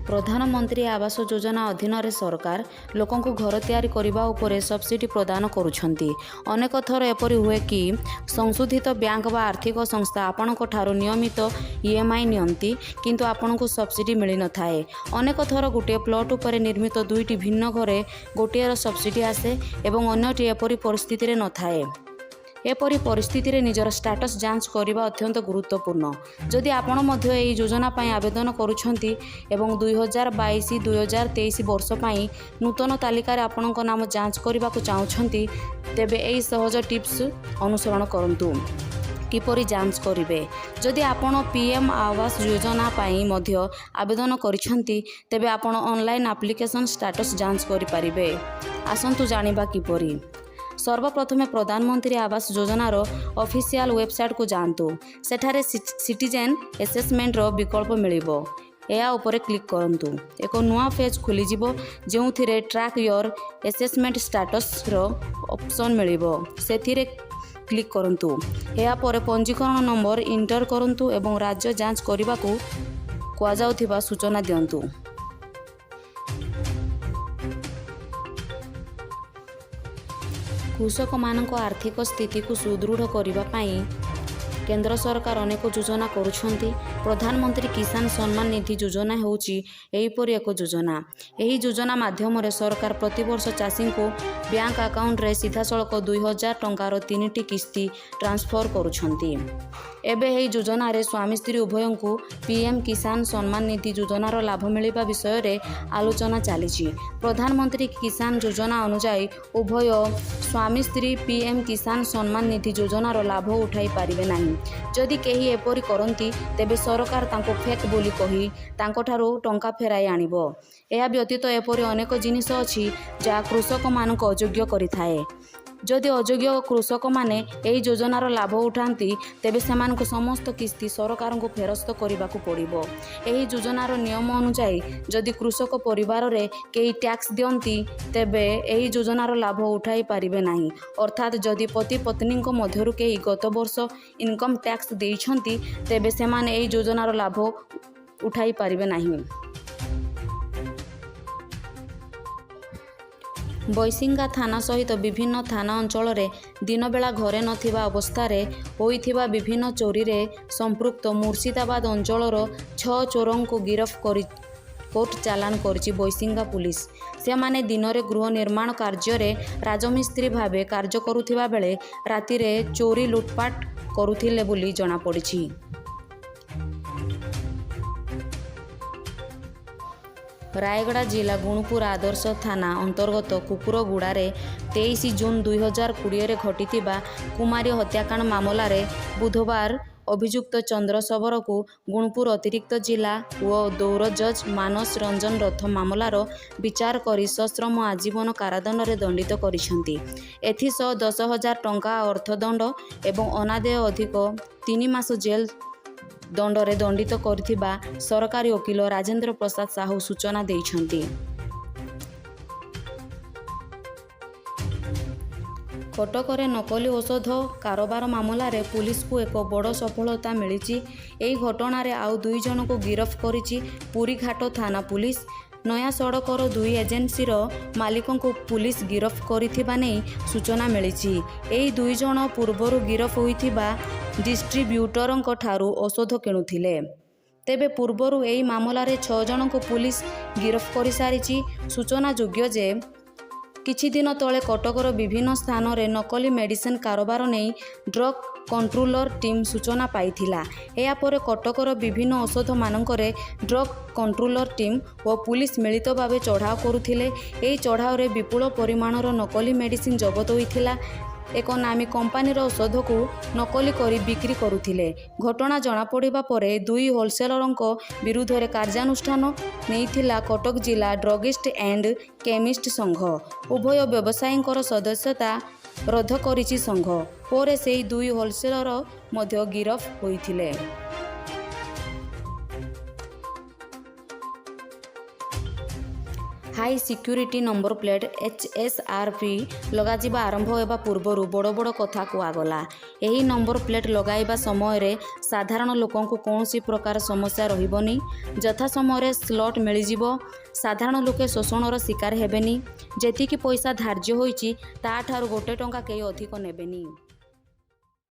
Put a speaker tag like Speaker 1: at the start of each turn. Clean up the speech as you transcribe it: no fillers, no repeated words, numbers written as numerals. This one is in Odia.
Speaker 1: ପ୍ରଧାନମନ୍ତ୍ରୀ ଆବାସ ଯୋଜନା ଅଧୀନରେ ସରକାର ଲୋକଙ୍କୁ ଘର ତିଆରି କରିବା ଉପରେ ସବସିଡି ପ୍ରଦାନ କରୁଛନ୍ତି। ଅନେକ ଥର ଏପରି ହୁଏ କି ସଂଶୋଧିତ ବ୍ୟାଙ୍କ ବା ଆର୍ଥିକ ସଂସ୍ଥା ଆପଣଙ୍କଠାରୁ ନିୟମିତ ଇଏମ୍ଆଇ ନିଅନ୍ତି, କିନ୍ତୁ ଆପଣଙ୍କୁ ସବସିଡି ମିଳିନଥାଏ। ଅନେକ ଥର ଗୋଟିଏ ପ୍ଲଟ୍ ଉପରେ ନିର୍ମିତ ଦୁଇଟି ଭିନ୍ନ ଘରେ ଗୋଟିଏର ସବସିଡି ଆସେ ଏବଂ ଅନ୍ୟଟି ଏପରି ପରିସ୍ଥିତିରେ ନଥାଏ। ଏପରି ପରିସ୍ଥିତିରେ ନିଜର ଷ୍ଟାଟସ୍ ଯାଞ୍ଚ କରିବା ଅତ୍ୟନ୍ତ ଗୁରୁତ୍ୱପୂର୍ଣ୍ଣ। ଯଦି ଆପଣ ମଧ୍ୟ ଏହି ଯୋଜନା ପାଇଁ ଆବେଦନ କରୁଛନ୍ତି ଏବଂ 2022-2023 ବର୍ଷ ପାଇଁ ନୂତନ ତାଲିକାରେ ଆପଣଙ୍କ ନାମ ଯାଞ୍ଚ କରିବାକୁ ଚାହୁଁଛନ୍ତି, ତେବେ ଏହି ସହଜ ଟିପ୍ସ ଅନୁସରଣ କରନ୍ତୁ। କିପରି ଯାଞ୍ଚ କରିବେ? ଯଦି ଆପଣ ପିଏମ୍ ଆବାସ ଯୋଜନା ପାଇଁ ମଧ୍ୟ ଆବେଦନ କରିଛନ୍ତି, ତେବେ ଆପଣ ଅନଲାଇନ୍ ଆପ୍ଲିକେସନ୍ ଷ୍ଟାଟସ୍ ଯାଞ୍ଚ କରିପାରିବେ। ଆସନ୍ତୁ ଜାଣିବା କିପରି। ସର୍ବପ୍ରଥମେ ପ୍ରଧାନମନ୍ତ୍ରୀ ଆବାସ ଯୋଜନାର ଅଫିସିଆଲ୍ ୱେବସାଇଟ୍କୁ ଯାଆନ୍ତୁ। ସେଠାରେ ସିଟିଜେନ୍ ଆସେସମେଣ୍ଟର ବିକଳ୍ପ ମିଳିବ। ଏହା ଉପରେ କ୍ଲିକ୍ କରନ୍ତୁ। ଏକ ନୂଆ ପେଜ୍ ଖୋଲିଯିବ, ଯେଉଁଥିରେ ଟ୍ରାକ୍ your assessment ଷ୍ଟାଟସ୍ର ଅପସନ୍ ମିଳିବ। ସେଥିରେ କ୍ଲିକ୍ କରନ୍ତୁ। ଏହାପରେ ପଞ୍ଜୀକରଣ ନମ୍ବର ଏଣ୍ଟର କରନ୍ତୁ ଏବଂ ରାଜ୍ୟ ଯାଞ୍ଚ କରିବାକୁ କୁହାଯାଉଥିବା ସୂଚନା ଦିଅନ୍ତୁ। କୃଷକମାନଙ୍କ ଆର୍ଥିକ ସ୍ଥିତିକୁ ସୁଦୃଢ଼ କରିବା ପାଇଁ କେନ୍ଦ୍ର ସରକାର ଅନେକ ଯୋଜନା କରୁଛନ୍ତି। ପ୍ରଧାନମନ୍ତ୍ରୀ କିଷାନ ସମ୍ମାନ ନିଧି ଯୋଜନା ହେଉଛି ଏହିପରି ଏକ ଯୋଜନା। ଏହି ଯୋଜନା ମାଧ୍ୟମରେ ସରକାର ପ୍ରତିବର୍ଷ ଚାଷୀଙ୍କୁ ବ୍ୟାଙ୍କ ଆକାଉଣ୍ଟରେ ସିଧାସଳଖ 2000 ଟଙ୍କାର ତିନିଟି କିସ୍ତି ଟ୍ରାନ୍ସଫର କରୁଛନ୍ତି। ଏବେ ଏହି ଯୋଜନାରେ ସ୍ୱାମୀ ସ୍ତ୍ରୀ ଉଭୟଙ୍କୁ ପିଏମ୍ କିଷାନ ସମ୍ମାନ ନିଧି ଯୋଜନାର ଲାଭ ମିଳିବା ବିଷୟରେ ଆଲୋଚନା ଚାଲିଛି। ପ୍ରଧାନମନ୍ତ୍ରୀ କିଷାନ ଯୋଜନା ଅନୁଯାୟୀ ଉଭୟ ସ୍ୱାମୀ ସ୍ତ୍ରୀ ପିଏମ୍ କିଷାନ ସମ୍ମାନ ନିଧି ଯୋଜନାର ଲାଭ ଉଠାଇ ପାରିବେ ନାହିଁ। ଯଦି କେହି ଏପରି କରନ୍ତି, ତେବେ ସରକାର ତାଙ୍କୁ ଫେକ୍ ବୋଲି କହି ତାଙ୍କଠାରୁ ଟଙ୍କା ଫେରାଇ ଆଣିବ। ଏହା ବ୍ୟତୀତ ଏପରି ଅନେକ ଜିନିଷ ଅଛି, ଯାହା କୃଷକମାନଙ୍କୁ ଅଯୋଗ୍ୟ କରିଥାଏ। ଯଦି ଅଯୋଗ୍ୟ କୃଷକମାନେ ଏହି ଯୋଜନାର ଲାଭ ଉଠାନ୍ତି, ତେବେ ସେମାନଙ୍କୁ ସମସ୍ତ କିସ୍ତି ସରକାରଙ୍କୁ ଫେରସ୍ତ କରିବାକୁ ପଡ଼ିବ। ଏହି ଯୋଜନାର ନିୟମ ଅନୁଯାୟୀ ଯଦି କୃଷକ ପରିବାରରେ କେହି ଟ୍ୟାକ୍ସ ଦିଅନ୍ତି, ତେବେ ଏହି ଯୋଜନାର ଲାଭ ଉଠାଇ ପାରିବେ ନାହିଁ। ଅର୍ଥାତ୍ ଯଦି ପତି ପତ୍ନୀଙ୍କ ମଧ୍ୟରୁ କେହି ଗତ ବର୍ଷ ଇନକମ୍ ଟ୍ୟାକ୍ସ ଦେଇଛନ୍ତି, ତେବେ ସେମାନେ ଏହି ଯୋଜନାର ଲାଭ ଉଠାଇ ପାରିବେ ନାହିଁ। ବୈଶିଙ୍ଗା ଥାନା ସହିତ ବିଭିନ୍ନ ଥାନା ଅଞ୍ଚଳରେ ଦିନବେଳା ଘରେ ନଥିବା ଅବସ୍ଥାରେ ହୋଇଥିବା ବିଭିନ୍ନ ଚୋରିରେ ସମ୍ପୃକ୍ତ ମୁର୍ଶିଦାବାଦ ଅଞ୍ଚଳର ଛଅ ଚୋରଙ୍କୁ ଗିରଫ କରି କୋର୍ଟ ଚାଲାଣ କରିଛି ବୈଶିଙ୍ଗା ପୁଲିସ। ସେମାନେ ଦିନରେ ଗୃହ ନିର୍ମାଣ କାର୍ଯ୍ୟରେ ରାଜମିସ୍ତ୍ରୀ ଭାବେ କାର୍ଯ୍ୟ କରୁଥିବା ବେଳେ ରାତିରେ ଚୋରି ଲୁଟପାଟ କରୁଥିଲେ ବୋଲି ଜଣାପଡ଼ିଛି। ରାୟଗଡ଼ା ଜିଲ୍ଲା ଗୁଣୁପୁର ଆଦର୍ଶ ଥାନା ଅନ୍ତର୍ଗତ କୁକୁରଗୁଡ଼ାରେ 23 ଜୁନ୍ 2020ରେ ଘଟିଥିବା କୁମାରୀ ହତ୍ୟାକାଣ୍ଡ ମାମଲାରେ ବୁଧବାର ଅଭିଯୁକ୍ତ ଚନ୍ଦ୍ର ଶବରକୁ ଗୁଣୁପୁର ଅତିରିକ୍ତ ଜିଲ୍ଲା ଓ ଦୌରା ଜଜ୍ ମାନସ ରଞ୍ଜନ ରଥ ମାମଲାର ବିଚାର କରି ସଶ୍ରମ ଆଜୀବନ କାରାଦଣ୍ଡରେ ଦଣ୍ଡିତ କରିଛନ୍ତି। ଏଥିସହ 10,000 ଟଙ୍କା ଅର୍ଥଦଣ୍ଡ ଏବଂ ଅନାଦେୟ ଅଧିକ 3 ମାସ ଜେଲ୍ ଦଣ୍ଡରେ ଦଣ୍ଡିତ କରିଥିବା ସରକାରୀ ଓକିଲ ରାଜେନ୍ଦ୍ର ପ୍ରସାଦ ସାହୁ ସୂଚନା ଦେଇଛନ୍ତି। କଟକରେ ନକଲି ଔଷଧ କାରବାର ମାମଲାରେ ପୁଲିସକୁ ଏକ ବଡ଼ ସଫଳତା ମିଳିଛି। ଏହି ଘଟଣାରେ ଆଉ ଦୁଇ ଜଣଙ୍କୁ ଗିରଫ କରିଛି ପୁରୀଘାଟ ଥାନା ପୁଲିସ। ନୟାସଡ଼କର ଦୁଇ ଏଜେନ୍ସିର ମାଲିକଙ୍କୁ ପୁଲିସ ଗିରଫ କରିଥିବା ନେଇ ସୂଚନା ମିଳିଛି। ଏହି ଦୁଇ ଜଣ ପୂର୍ବରୁ ଗିରଫ ହୋଇଥିବା ଡିଷ୍ଟ୍ରିବ୍ୟୁଟରଙ୍କ ଠାରୁ ଔଷଧ କିଣୁଥିଲେ। ତେବେ ପୂର୍ବରୁ ଏହି ମାମଲାରେ ଛଅ ଜଣଙ୍କୁ ପୁଲିସ ଗିରଫ କରିସାରିଛି। ସୂଚନାଯୋଗ୍ୟ ଯେ, କିଛିଦିନ ତଳେ କଟକର ବିଭିନ୍ନ ସ୍ଥାନରେ ନକଲି ମେଡିସିନ କାରବାର ନେଇ ଡ୍ରଗ୍ କଣ୍ଟ୍ରୋଲର ଟିମ୍ ସୂଚନା ପାଇଥିଲା। ଏହାପରେ କଟକର ବିଭିନ୍ନ ଔଷଧମାନଙ୍କରେ ଡ୍ରଗ୍ କଣ୍ଟ୍ରୋଲର ଟିମ୍ ଓ ପୁଲିସ ମିଳିତ ଭାବେ ଚଢ଼ାଉ କରୁଥିଲେ। ଏହି ଚଢ଼ାଉରେ ବିପୁଳ ପରିମାଣର ନକଲି ମେଡିସିନ ଜବତ ହୋଇଥିଲା। ଏକ ନାମୀ କମ୍ପାନୀର ଔଷଧକୁ ନକଲି କରି ବିକ୍ରି କରୁଥିଲେ। ଘଟଣା ଜଣାପଡ଼ିବା ପରେ ଦୁଇ ହୋଲସେଲରଙ୍କ ବିରୁଦ୍ଧରେ କାର୍ଯ୍ୟାନୁଷ୍ଠାନ ନେଇଥିଲା କଟକ ଜିଲ୍ଲା ଡ୍ରଗିଷ୍ଟ ଆଣ୍ଡ କେମିଷ୍ଟ ସଂଘ। ଉଭୟ ବ୍ୟବସାୟୀଙ୍କର ସଦସ୍ୟତା ରଦ୍ଦ କରିଛି ସଂଘ। ପରେ ସେହି ଦୁଇ ହୋଲସେଲର ମଧ୍ୟ ଗିରଫ ହୋଇଥିଲେ। High security number plate HSRP ଲଗାଯିବା ଆରମ୍ଭ ହେବା ପୂର୍ବରୁ ବଡ଼ ବଡ଼ କଥା କୁହାଗଲା। ଏହି ନମ୍ବର ପ୍ଲେଟ୍ ଲଗାଇବା ସମୟରେ ସାଧାରଣ ଲୋକଙ୍କୁ କୌଣସି ପ୍ରକାର ସମସ୍ୟା ରହିବନି, ଯଥା ସମୟରେ ସ୍ଲଟ୍ ମିଳିଯିବ, ସାଧାରଣ ଲୋକେ ଶୋଷଣର ଶିକାର ହେବେନି, ଯେତିକି ପଇସା ଧାର୍ଯ୍ୟ ହୋଇଛି ତା'ଠାରୁ ଗୋଟେ ଟଙ୍କା କେହି ଅଧିକ ନେବେନି।